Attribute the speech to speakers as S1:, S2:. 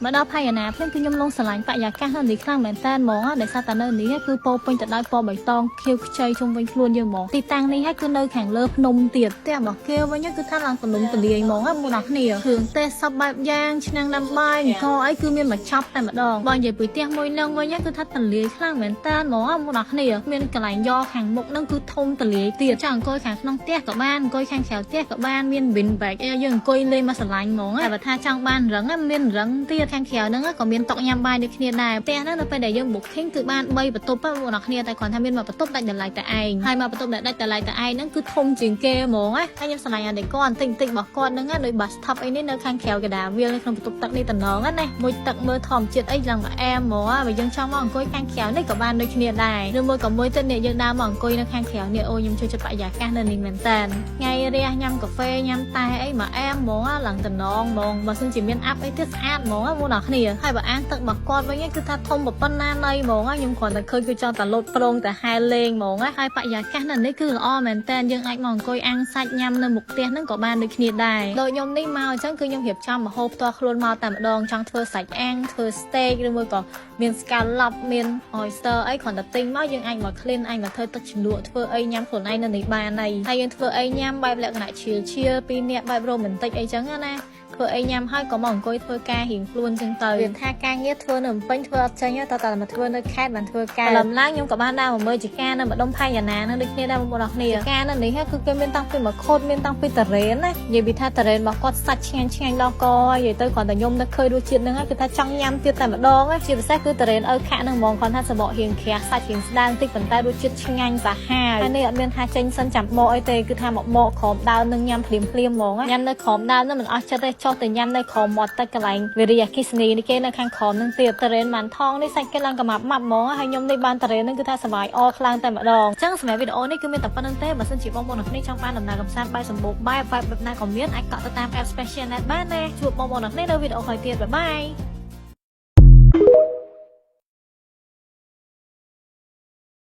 S1: មកដល់ផាយាណាភ្លាមគឺខ្ញុំលងស្រឡាញ់បរិយាកាសនៅនេះខ្លាំងមែនតើហ្មងដោយសារតែនៅនេះគឺពោពេញទៅដោយពណ៌បៃតងខៀវខ្ចីជុំវិញខ្លួនយើងហ្មងទីតាំងនេះហើយគឺនៅខាងលើភ្នំទៀតផ្ទះរបស់គេវិញគឺថាឡើងទលំទលាយហ្មងណាបងប្អូនគ្នាគ្រឿងទេសសពបែបយ៉ាងឆ្នាំងដាំបាយអង្គអីគឺមានមកចប់តែម្ដងបើនិយាយពីផ្ទះមួយនឹងវិញគឺថាទលាយខ្លាំងមែនតើហ្មងណាបងប្អូនគ្នាមានកន្លែងយកខាងមុខនឹងគឺធំទលាយទៀតចង់អង្គុយខាងក្នុងផ្ទះក៏បានអង្គុយខាងក្រៅផ្ទះក៏បានមាន bean bag អីយើងអង្គុយលេងមកស្រឡាញ់ហ្មងតែបើថាចង់បានរឹងមានរឹងទៀតខាងក្រៅហ្នឹងក៏មានតុញ៉ាំបាយដូចគ្នាដែរផ្ទះហ្នឹងនៅពេលដែលយើង booking គឺបាន3បន្ទប់បងប្អូនគ្នាតែគ្រាន់ថាមានមួយបន្ទប់ដាច់តម្លៃតែឯងហើយមួយបន្ទប់ដែលដាច់តម្លៃតែឯងហ្នឹងគឺធំជាងគេហ្មងណាហើយខ្ញុំស្រឡាញ់អា decor បន្តិចបន្តិចរបស់គាត់ហ្នឹងដូច bathtub អីនេះនៅខាងក្រៅកដាវាលនៅក្នុងបន្ទប់ទឹកនេះតំណងណាមួយទឹកមើលធម្មជាតិអីឡើងមកអែមហ្មងបើយើងចង់មកអង្គុយខាងក្រៅនេះក៏បានដូចគ្នាដែរឬមួយក៏មួយទៀតនេះយើងដើរមកអង្គុយនៅខាងក្រៅនេះអូខ្ញុំចូលចិត្តបរិយាកាសនៅនេះមែនតើថ្ងៃរះញ៉ាំកាហ្វេញ៉ាំតែអីមកអែមហ្មងឡើងតំណងហ្មងបើសិនជាមានអាប់អីទៀតស្អាតហ្មងបងប្អូនគ្នាហើយបើអាងទឹករបស់គាត់វិញគឺថាធំប៉ុណ្ណាណីហ្មងខ្ញុំគ្រាន់តែឃើញគឺចង់តែលោតប្រងតែហែលលេងហ្មងហើយបរិយាកាសនៅនេះគឺល្អមែនតើយើងអាចមកអង្គុយអាំងសាច់ញ៉ាំនៅមុខផ្ទះហ្នឹងក៏បានដូចគ្នាដែរដូចខ្ញុំនេះមកអញ្ចឹងគឺខ្ញុំរៀបចំម្ហូបផ្ទាល់ខ្លួនមកតែម្ដងចង់ធ្វើសាច់អាំងធ្វើ steak ឬមួយក៏មាន scallop មាន oyster អីគ្រាន់តែទិញមកយើងអាចមក clean អាចមកធ្វើទឹកជ្រលក់ធ្វើអីញ៉ាំខ្លួនឯងនៅនេះបានហើយហើយយើងធ្វើអីញ៉ាំបែបលក្ខណៈchill chill ពីរនាក់បែប romantic អីចឹងណាធ្វើអីញ៉ាំហើយក៏មកអង្គុយធ្វើការរៀងខ្លួនចឹងទៅវាថាការងារធ្វើនៅភ្នំពេញធ្វើអត់ចេញទេតើតើមកធ្វើនៅខេត្តបានធ្វើការឡំឡើងខ្ញុំក៏បានដើរមកមើលជាការនៅម្ដុំផាយាណានឹងដូចគ្នាដែរបងប្អូនអរគ្នាការនៅនេះគឺគេមានតាំងពីមកខូតមានតាំងពីតារ៉េនណានិយាយពីថាតារ៉េនរបស់គាត់សាច់ឆ្ងាញ់ឆ្ងាញ់ដល់កនិយាយទៅគ្រាន់តែខ្ញុំនឹកឃើញរសជាតិហ្នឹងគឺថាចង់ញ៉ាំទៀតតែម្ដងជាពិសេសគឺតារ៉េនឪខាក់ហ្នឹងហ្មងគ្រាន់ថាសបករៀងក្រាស់សាច់រៀងស្ដើងតិចប៉ុន្តែរសជាតិឆ្ងាញ់សាហាវហើយនេះអត់មានថាចេញសិនចាំបកអីទេគឺថាមកបកក្រោមដើមនឹងញ៉ាំភ្លាមភ្លាមហ្មងញ៉ាំនៅក្រោមដើមហ្នឹងមិនអស់ចិត្តទេចុះទៅញ៉ាំនៅក្រោមមាត់ទឹកកន្លែងវិរិយអគិសនីនេះគេនៅខាងក្រោមហ្នឹងទៀតតារ៉េនបានថងនេះសាច់គេឡើងកម៉ាប់ម៉ាប់ហ្មងហើយខ្ញុំនេះបានតារ៉េនហ្នឹងគឺថាសប្បាយអខ្លាំងតែម្ដងអញ្ចឹងសម្រាប់វីដេអូនេះគឺមានតែប៉ុណ្្នឹងទេបើសិនជាបងប្អូនទាំងគ្នាចង់បានដំណើរកម្សាន្តបែបសម្បូរបែបបែបបែបណាក៏មានអាចកក់ទៅតាម app Special Net បានណាជួបបងប្អូនទាំងគ្នានៅវីដេអូក្រោយទៀត bye bye.